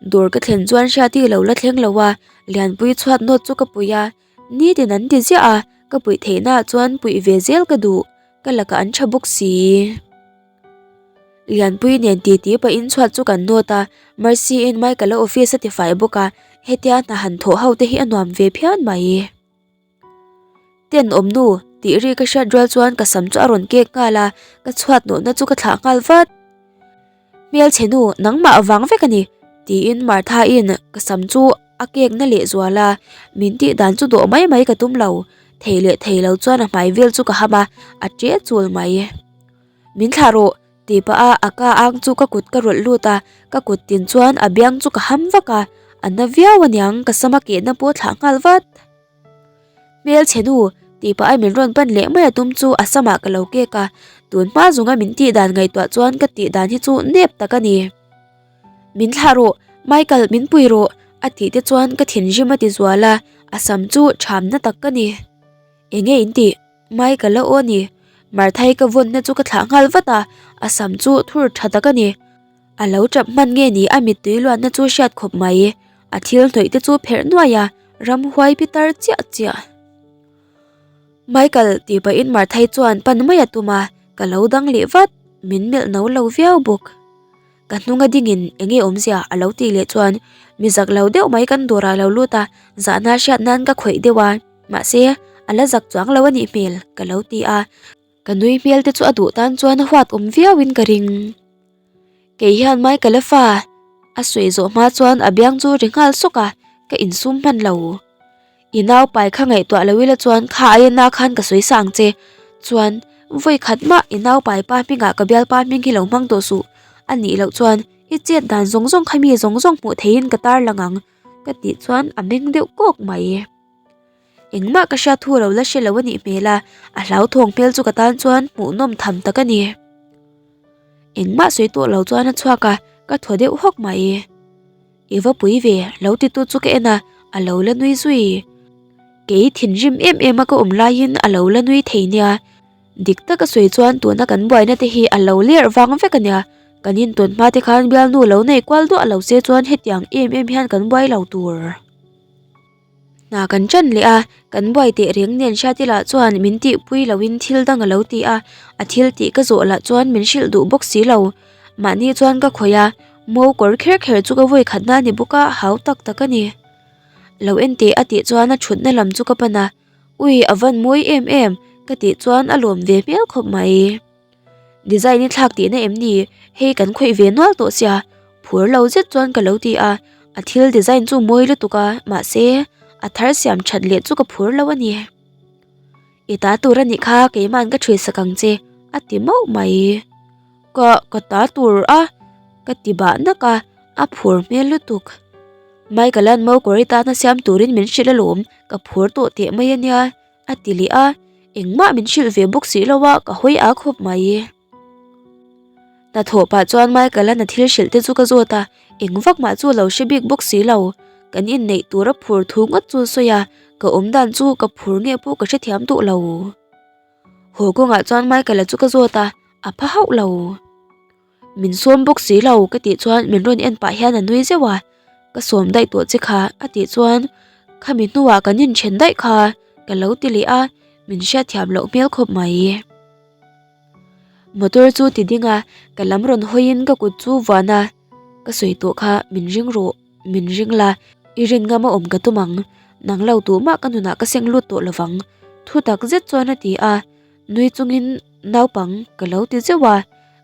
Dawr ka thlen chuan Hriati lo la thleng lo a, Lianpui chhuat nawt chu ka puih a, nitin an ti ziah a, ka puih theihnaah chuan puih ve zel ka duh, ka lakah an tha bawk si. Lianpui nen titi pahin chhuat chu kan nawt a, Mercy-in Michael-a office a tifai bawk a, hetia hna han thawh ho te hi a nuam ve phian mai. Tenawm nu tih ri ka hriat rual chuan ka sam chu a rawn kek nghal a, ka chhuat nawhna chu ka thlah nghal vat. Hmelchhe nu nangmah avang vek a ni tiin Martha-in ka sam chu a kek na leh zual a, min tih dan chu dawh mai mai ka tum lo, thei leh thei lo chuan a hmai vel chu ka ham a, a ṭe chul mai. Min thlah rawh tih pah a a ka ang chu ka kut ka rawlh lut a, ka kut tin chuan a biang chu ka ham vak a, a na viau aniang ka sam a kehna pawh thlah nghal vat. Hmelchhe nu tih pah a min rawn pan leh mai a tum chu a samah ka lo kek a, tun hma zunga min tih dan ngaihtuah chuan ka tih dan hi chu nep tak a ni. Min thlah rawh, Michael min pui rawh a tih te chuan ka thinrim a ti zual a, a sam chu thamna tak ka ni. Enge in tih? Michael a aw ni. Marthai ka vawnna chu ka thlah nghal vat a, a sam chu thur tha tak a ni. A lo tap hman nge ni a mittui luatna chu hriat khawp mai. A thil hnawih te chu pherh nuai a, ramhuai pitar chiah chiah. Michael tih pahin Marthai chuan pan mai a tum a, ka lo dang leh vat, min melh no lo viau bawk. Ka hnunga dingin eng nge awmzia a lo tih leh chuan mi zak lo deuh mai kan dawrah a lo lut a, zahna hriat nan ka khawih deuh a, mahse a la zak chuang lo a nih hmel ka lo ti a. Ka nui hmel te chu a duh tan chuan a huat awm viauin ka ring. Kei hian Michael-a fa a sawi zawh hma chuan a biang chu ri nghal sawk a, ka insum hman lo. I nau pai kha ngaihtuah lo ila chuan kha aia na khan ka sawi sa ang che. Chuan vawi khat mah i nau pai pa hmingah ka bialpa hming hi lo hmang tawh suh. A nih loh chuan i chet dan zawng zawng kha mi zawng zawng hmuh theihin ka tarlang ang ka tih chuan a meng deuh kawk mai. Engmah ka hriat thu lo la hre lo a nih hmel a, a hlauthawng hmel chu ka tan chuan hmuhnawm tham tak a ni. Engmah sawi tawh lo chuan a chhuak a, ka thaw deuh hawk mai. I va pui ve, lo ti tu chu ka en a, a lo la nui zui. Kei thinrim em em a ka awm laiin a lo la nui thei nia. Dik taka sawi chuan tuna kan buaina te hi a lo lerh vang vek a nia. Kan intawn hma te khan bialnu lo nei kual duah lo se chuan hetiang em em hian kan buai lo tur. Hna kan ṭan leh a, kan buai teh reng nen Hriatila chuan min tihpui loin thil dang a lo ti a, a thil tih ka zawh lah chuan min hrilh duh bawk si lo. Mahni chuan ka khawih a, mo kawr kher kher chu ka vawi khatna a ni bawk a, hau tak tak a ni. Lo en teh a tih chuan a ṭhutna lam chu ka pan a, Ui a van mawi em em ka tih chuan a lawm ve hmel khawp mai. Design i thlak tihna em ni? Hei kan khawih ve nual tawh sia, phur lo zet chuan ka lo ti a, a thil design chu mawi lutuk a, mahse a thar siam that leh chu ka phur lo a ni. I ta tur a nih kha keima'n ka ṭhui sak ang che a ti mauh mai. Ka ka ta tur a ka ti bah nak a, a phur hmel lutuk. Michael-a'n mo kawr i tana siam turin min hrilh alawm, ka phur tawh teh mai a nia. A ti leh a, engmah min hrilh ve bawk si lo a, ka hawi a khawp mai. Hnathawh pah chuan Michael-a'n a thil hrilh te chu ka zawt a, eng vak mah chu a lo hre bik bawk si lo. Kan inneih tur a phur thu ngawt chu a sawi a, ka awm dan chu ka phur nge pawh ka hrethiam duh lo. Haw kawngah chuan Michael-a chu ka zawt a, a pha hauh lo. Min sawm bawk si lo ka tih chuan min rawn en pah hian a nui zeuh a, ka sawm daih tawh che kha a tih chuan khami hnuah kan inthen daih kha ka lo ti leh a, min hriatthiam loh hmel khawp mai. Motor chu ti ding a, ka lam rawn hawiin ka kut chu vuan a, ka sawi tawh kha min ring rawh, min ring la, i rin ngam a awm ka tum ang, nang lo duh mah ka nunah ka seng lut tawh lovang thu tak zet chuan a ti a, nui chungin Naupang ka lo ti zeuh a,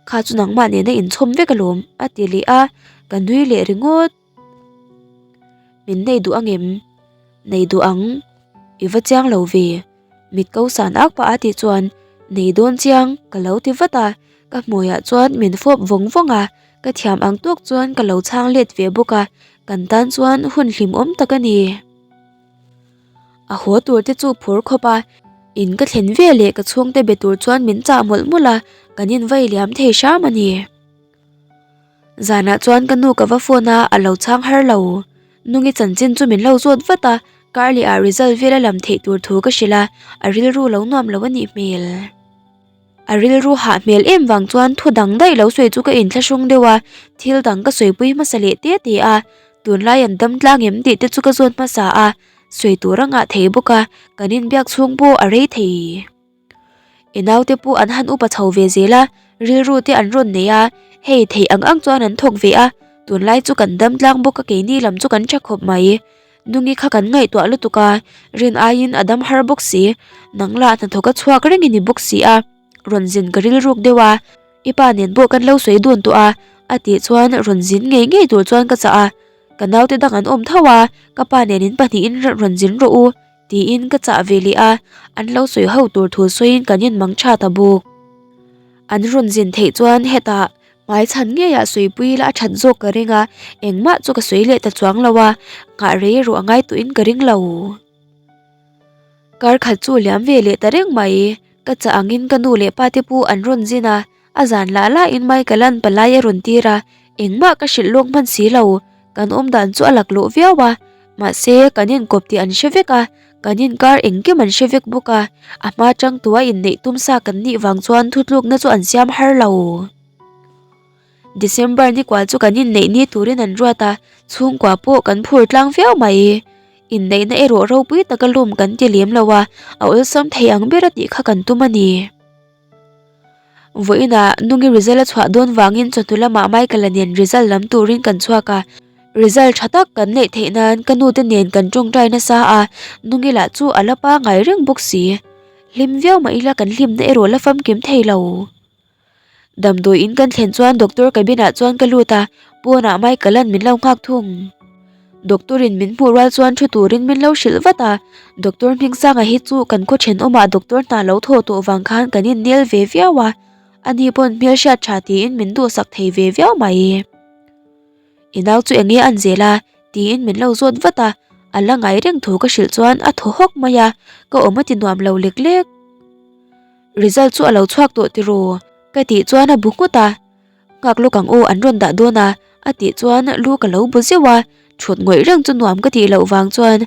kha chu nangmah nena inchhawm vek alawm a ti leh a, ka nui leh ringawt. Min nei duh angem? Nei duh ang, i va chiang lo ve, mit ko san ak pah a tih chuan nei dawn chiang ka lo ti vat a, ka hmuiah chuan min fawp vawng vawng a, ka thiam ang tawk chuan ka lo chhang let ve bawk a, kan tan chuan hun hlimawm tak a ni. A haw tur te chu phur khawp a, in ka thlen ve leh ka chhungte be tur chuan min chah mawlh mawlh a, kan invai liam thei hram a ni. Zanah chuan ka nu ka va phone a, a lo chhang har lo. Nungi chanchin chu min lo zawt vat a, kar leh ah result vel a lam theih tur thu ka hrilh a, a rilru lo nuam lo a nih hmel. A rilru hah hmel em vang chuan thu dang daih lo sawi chu ka inthlahrung deuh a, thil dang ka sawipui hmasa leh te te a, tunlai an dam tlang em tih te chu ka zawt hmasa a, sawi tur a ngah thei bawk a, kan inbiak chhung pawh a rei thei. I naute pawh an han upa chho ve zel a, rilru te an rawn nei a, hei theih ang ang chuan an thawk ve a, tunlai chu kan dam tlang bawk a keini lam chu kan tha khawp mai. Nungi kha kan ngaihtuah lutuk a, rin aiin a dam har bawk si, nang lah hnathawk a chhuak reng i ni bawk si a, rawn zin ka rilruk deuh a, i pa nen pawh kan lo sawi dun tawh a, a tih chuan rawn zin ngei ngei tur chuan ka chah a, ka naute dang an awm tho a, ka pa nen in pahnihin rawn zin rawh u tiin ka chah ve leh a, an lo sawi ho tur thu sawiin kan inmang tha ta bawk. An rawn zin theih chuan hetah Hmai chhan ngeiah sawipui ila a that zawk ka ring a, engmah chu ka sawi leh ta chuang lo a, nghah rei erawh a ngai tawhin ka ring lo. Kar khat chu liam ve leh ta reng mai, ka chah angin ka nu leh pa te pawh an rawn zin a, a zan lah lahin Michael-a'n palai a rawn tir a, engmah ka hrilh lawk hman si lo, kan awm dan chu a laklawh viau a, mahse kan inkawp tih an hre vek a, kan inkar engkim an hre vek bawk a, a hma tang tua inneih tum sa kan nih vang chuan thutlukna chu an siam har lo. December ni kual chu kan inneih ni turin an ruat a, chhungkua pawh kan phur tlang viau mai. Inneihna erawh ropui taka lum kan ti lem lo a, a awlsam thei ang ber a tih kha kan tum a ni. Vawiinah Nungi result a chhuah dawn vangin chawhnu lamah Michael-a nen result lam turin kan chhuak a, result tha tak kan neih theih nan ka nute nen kan tawngtai nasa a, Nungi lah chu a la pangai reng bawk si. Hlim viau mah ila kan hlimna erawh la famkim thei lo. Damdawi in kan thlen chuan doctor cabin ah chuan ka lut a, pawnah Michael-a'n min lo nghak thung. Doctor in min hmuh rual chuan thu turin min lo hrilh vat a, doctor Hmingsanga hi chu kan khaw thenawmah doctor hna lo thaw tawh vang khan kan innel ve viau a, ani pawn hmelhriat tha tiin min duhsak thei ve viau mai. I nau chu enge an zel a? tiin min lo zawt vat a, a la ngai reng thu ka hrilh chuan a thaw hawk mai a, ka awm a ti nuam lo lek lek. Result chu a lo chhuak tawh tiraw? Ka tih chuan a bu nghut a, Nghak lawk ang aw an rawn dah dawn a, a tih chuan lu ka lo bu zeuh a, thut ngawih reng chu nuam ka tih loh vang chuan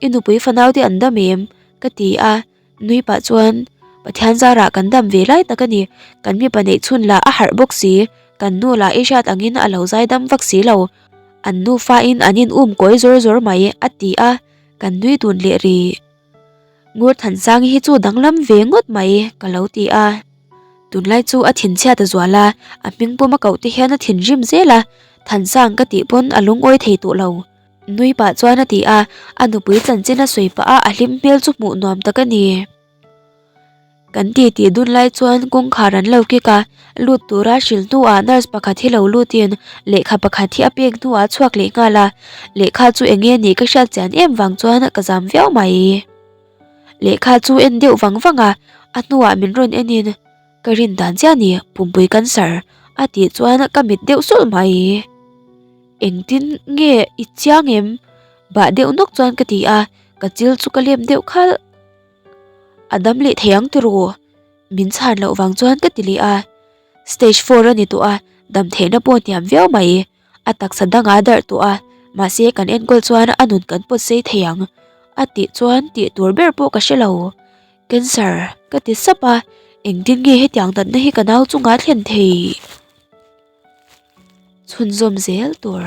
I nupui fanau te an dam em? ka ti a, nui pah chuan Pathian zarah kan dam ve lai tak a ni, kan mipa neih chhun lah a harh bawk si, kan nu lah i hriat angin a lo zai dam vak si lo, an nufa in an in um kawi zawr zawr mai a ti a, kan nui dun leh rih. Ngurthansangi hi chu danglam ve ngawt mai ka lo ti a. Tunlai chu a thinchhiat a zual a, a hming pawm a koh te hian a thinrim zel a, Thansang ka tih pawn a lungawi thei tawh lo. Nui pah chuan a ti a, a nupui chanchin a sawi pah a, a hlim hmel chu hmuh nuam tak a ni. Kan ti tih dun lai chuan kawngkhar an lo kik a, lut tura hrilh hnuah nurse pakhat hi lo lutin lehkha pakhat hi a pek hnuah a chhuak leh nghal a, lehkha chu eng nge nih ka hriat chian em vang chuan ka zam viau mai. Lehkha chu en deuh vang vang a, a hnuah min rawn enin ka rin dan chiah ni pumpui cancer a tih chuan ka mit deuh sulh mai. Engtin nge i chiang em? Bah deuh nawk chuan ka ti a, ka chil chu ka lem deuh khalh. A dam leh thei ang tiraw? Min chhan loh vang chuan ka ti leh a. Stage four a ni tawh a, dam theihna pawh hniam viau mai. A taksa dangah a darh tawh a, mahse kan enkawl chuan a nun kan pawt sei thei ang. A tih chuan tih tur ber pawh ka hre lo. Cancer ka ti sap a, engtin nge hetiang natna hi ka nau chungah thlen thei? Chhunzawm zel tur.